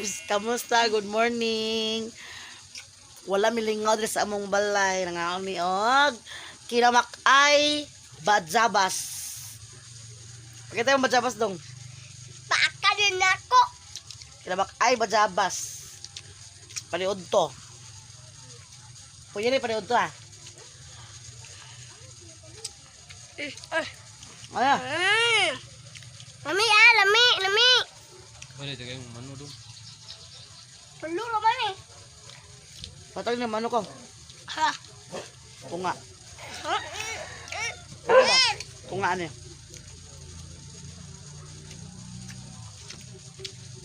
Ka-vibes! Kamusta? Good morning! Wala milingaw diri sa among balay. Nangaon ni og kinamak-ay bajabas. Pakita yung bajabas dong. Paaka din ako. Kinamak-ay bajabas. Paniud to. Pwede ni paniud to ha. Ano? Lami ah, lami, lami. Wala tagay mo mano do. Tulo ra ba ni? Patay na mano ko. Ha. Tunga. Ano ba? Tunga ano yun?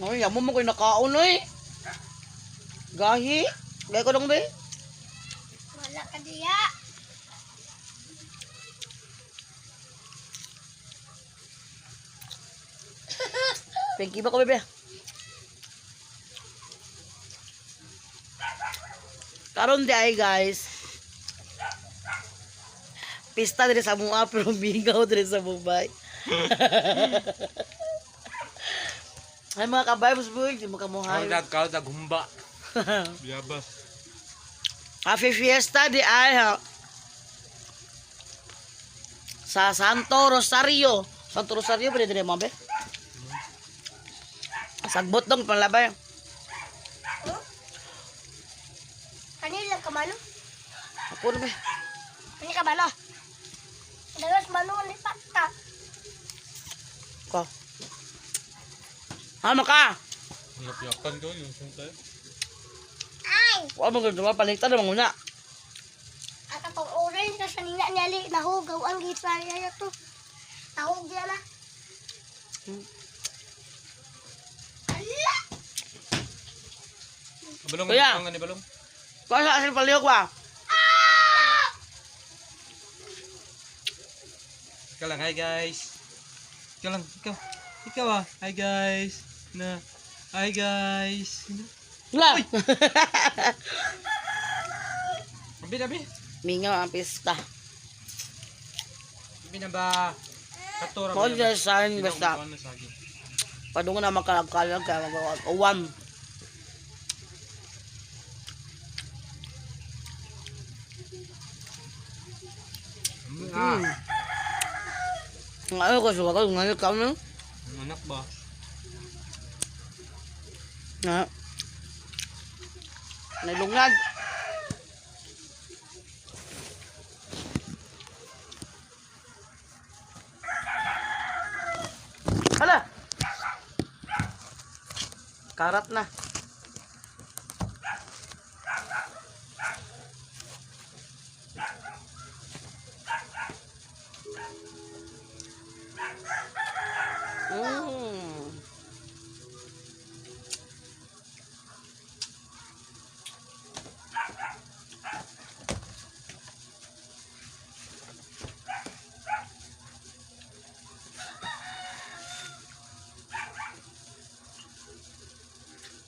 Ay, yamo mo ko'y nakaon oy. Gahi. Gahi ko dong be. Wala ka diya. Pinky ba ko bebe? Karon di ay guys. Pista diri sa mua pero mingaw diri sa Mumbai. Ay mga ka-vibes boy, di mo kamuhay. Kaldag kaldag humba. Biyabas. Happy Fiesta di ay ha. Sa Santo Rosario. Santo Rosario pwede diri mo be? Sagbot dong panlabay. Kanila ka mano? Ako na be. Kani ka mano? Dagas mano ni pata. Ko. Hama ka. Yapan ko yung sungkay. Ay, Wa mo gud palitan na manguna. at atong orange na sa nina niya nahugaw ang gitna niya to. Nahug yan na. Ala! Balong Kuya. ang ni balong. Ko sa asin palihog ba? Ikaw lang, hi guys. Ikaw lang, ikaw. Ikaw ah. Hi guys. Na. Hi guys. La. Abi abi. Mingaw ang pista. Abi na ba? Katora Mo dyan sa akin basta padungo na magkalag-kalag kaya mag-uwam. Ah, Ang ano ko suka ko ngayon ka no? ang anak ba? Na. Nailungag. Hala. Karat na.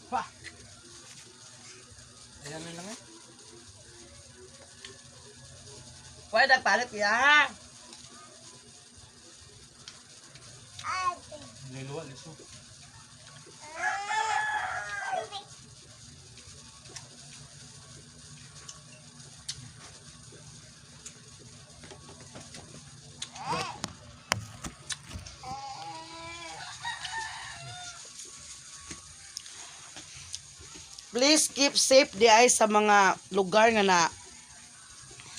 Pa. Ayan na lang eh. Pwede nagpalit ya. Niluwa liso. Please keep safe di ay sa mga lugar nga na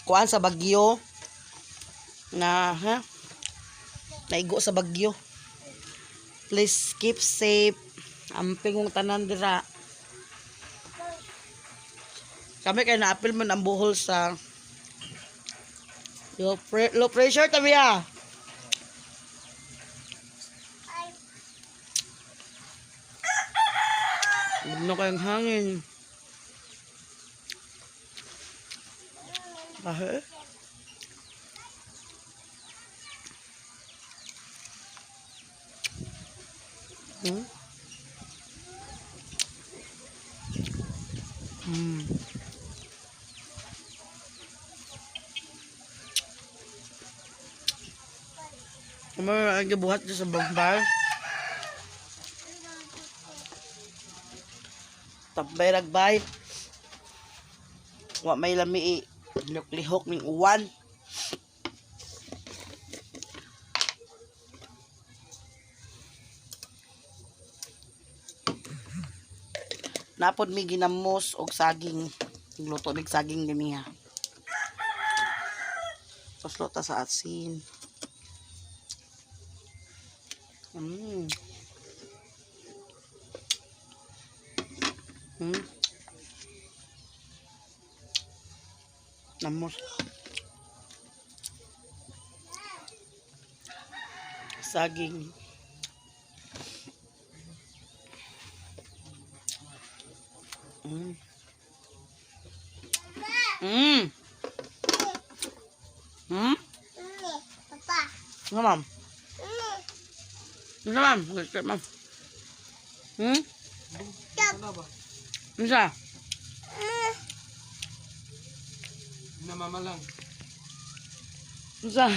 kuan sa bagyo na ha naigo sa bagyo. Please keep safe. Amping mong tanan dira. Kami kay naapil man ang buhol sa low pressure tabi ah. Bugno kayong hangin. Bahe? Ano ang gibuhat dyan sa bangkay? Tambay ragbay. Wa may lami eh. Lihok-lihok ning uwan. Napod mi ginamos og saging. Luto mig saging ganiha. Tapos luto sa asin. Namos. Saging. Papa. Ano, ma'am? Ano, ma'am? Gusto, ma'am. Ano siya? Na mama lang. Ano siya?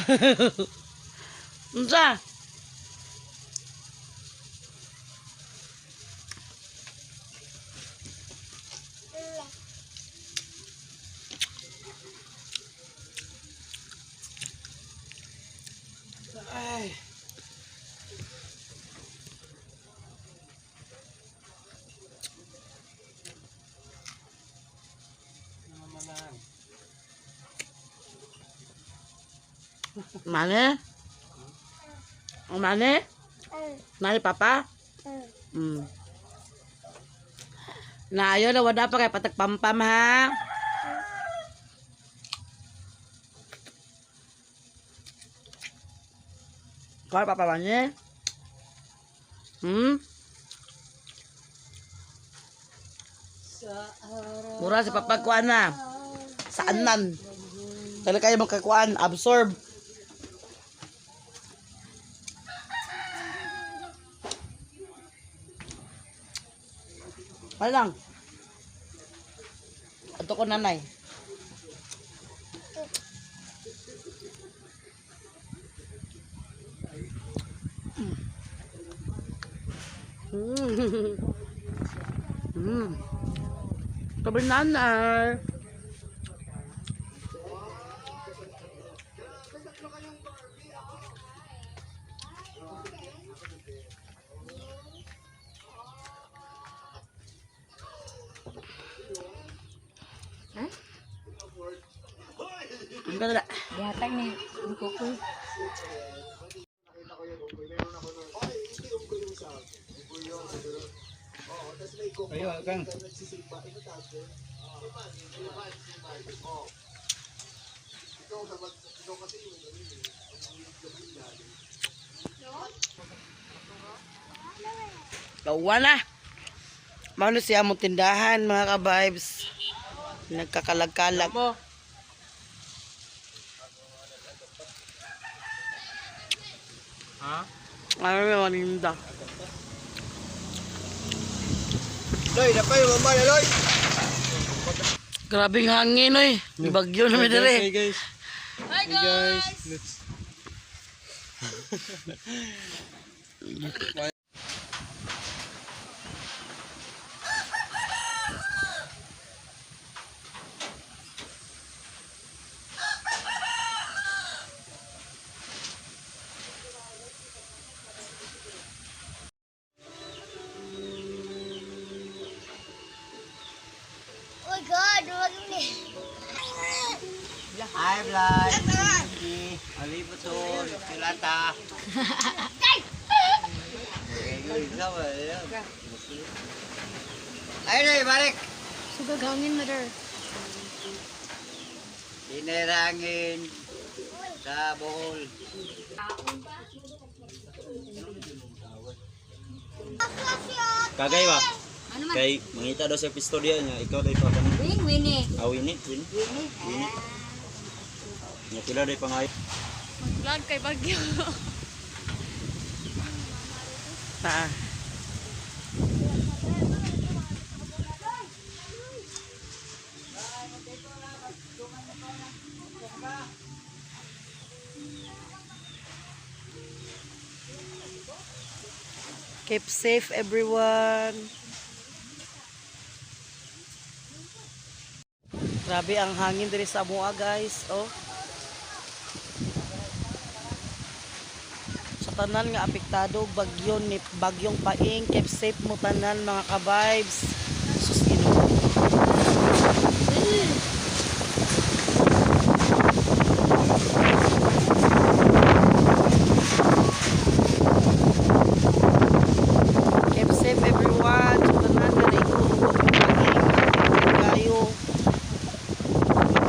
Ano siya? Ay. Mama lang. Mane? Mane? Mane, papa? Na ayo na wala pa kay patagpampam ha. Kau papa mane? Mura si papa kuan na. Sa anan. Dali kayo magkakuan, absorb. Wala lang. Ato ko nanay. Tabi nanay. Ang ganda. Gihatag ni Kukoy. Ayo, kang. Gawa na. Mano siya mong tindahan, mga ka-vibes. Nagkakalag-kalag. Mo. Ha? Ano may maninda. Loy, napay mama loy. Grabing hangin, oy. Bagyo na may dire. Hey guys. Hi guys. Let's Oh God, wag ni. Hi, Vlad. Alibuto, Pilata. Ay, na, balik. Sugag hangin mother. Dinirangin sa Bohol. Kagay ba? Ano man? Kay mangita daw sa pistolya niya, ikaw daw pa kan. Wing Winnie. Ah, winnie, winnie. Winnie. Winnie. Nya pila daw pangayo. Mag-vlog kay Bagyo. Ah. Keep safe, everyone. Grabe ang hangin diri sa amoa, guys. Oh. Sa tanan nga apektado bagyo ni bagyong Paing, keep safe mo tanan, mga ka-vibes. Sus, Ginoo. Keep safe, everyone. Sa tanan nga naigo og bagyong Paing kayo.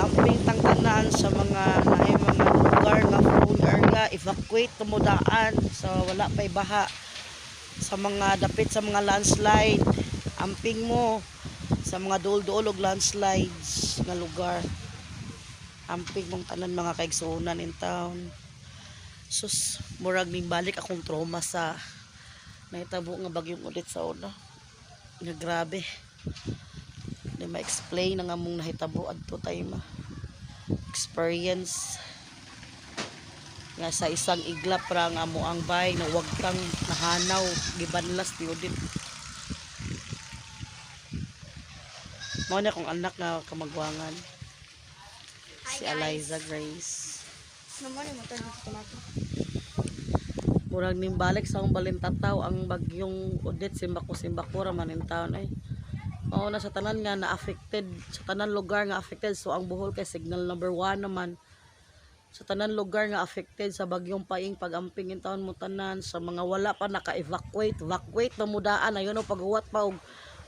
Amping tang tanan sa mga naay mga lugar nga prone area, evacuate tumudaan sa wala pay baha. Sa mga dapit sa mga landslide, amping mo sa mga duol-duol og landslides nga lugar. Amping mong tanan, mga kaigsuonan in town. Sus, murag ning balik akong trauma sa nahitabo nga bagyong ulit sa una. Nga grabe. Di ma-explain ang among nahitabo adto time. Experience nga sa isang iglap ra nga amo ang bay na wag kang nahanaw, gibanlas ni Odette. Mao na akong anak nga kamagwangan. Hi, Si guys. Eliza Grace. Naman mo to dito tomato. Murag ning balik sa akong balintataw ang bagyong Odette, simbako simbako ra man in town ay. Mao na sa tanan nga na affected, sa tanan lugar nga affected, so ang Bohol kay signal number 1 naman. Sa tanan lugar nga affected sa bagyong Paing, pag-amping in taon mo tanan. Sa mga wala pa naka-evacuate, evacuate na mudaan ayon o paghuwat pa og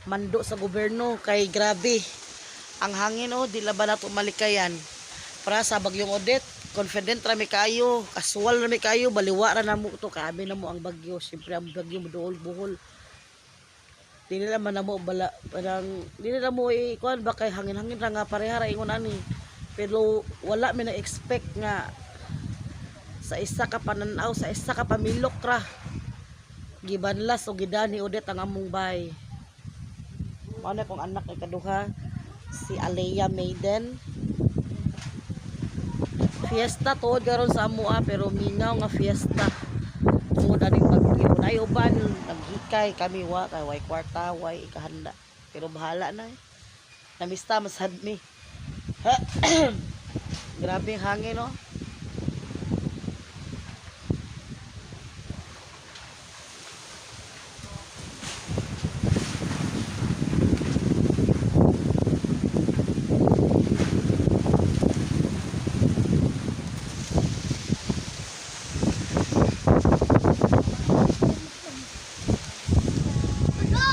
mando sa gobyerno kay grabe ang hangin, oh. Di laban nato malikayan. Para sa bagyong Odette, confident ra mi kayo, kasual ra mi kayo, baliwa ra namo to, kaabi na mo ang bagyo. Siyempre ang bagyo moduol Bohol. Di nila man namo bala, parang di nila mo ikuan ba kay hangin-hangin ra nga pareha ra ingon ani, pero wala mi na expect nga sa isa ka pananaw, sa isa ka pamilok ra, gibanlas o gidani Odette ang among bay. Mao na kong anak kay kaduha, si Alea Maiden. Fiesta tuod karon sa amoa, pero mingaw nga fiesta tungod aning bagyo. Nay uban naghikay, kami wa kay way kwarta, way ikahanda, pero bahala na eh. Namista masad mi. Grabe ang hangin, no. Go!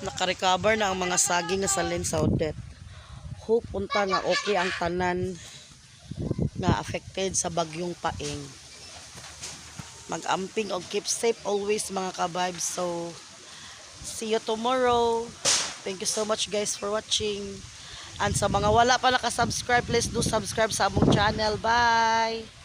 Nakarecover na ang mga saging nga salin sa Odette. Hope unta nga okay ang tanan nga affected sa bagyong Paeng. Mag-amping og keep safe always, mga ka-vibes. So see you tomorrow. Thank you so much, guys, for watching. And sa mga wala pa naka-subscribe, please do subscribe sa among channel. Bye!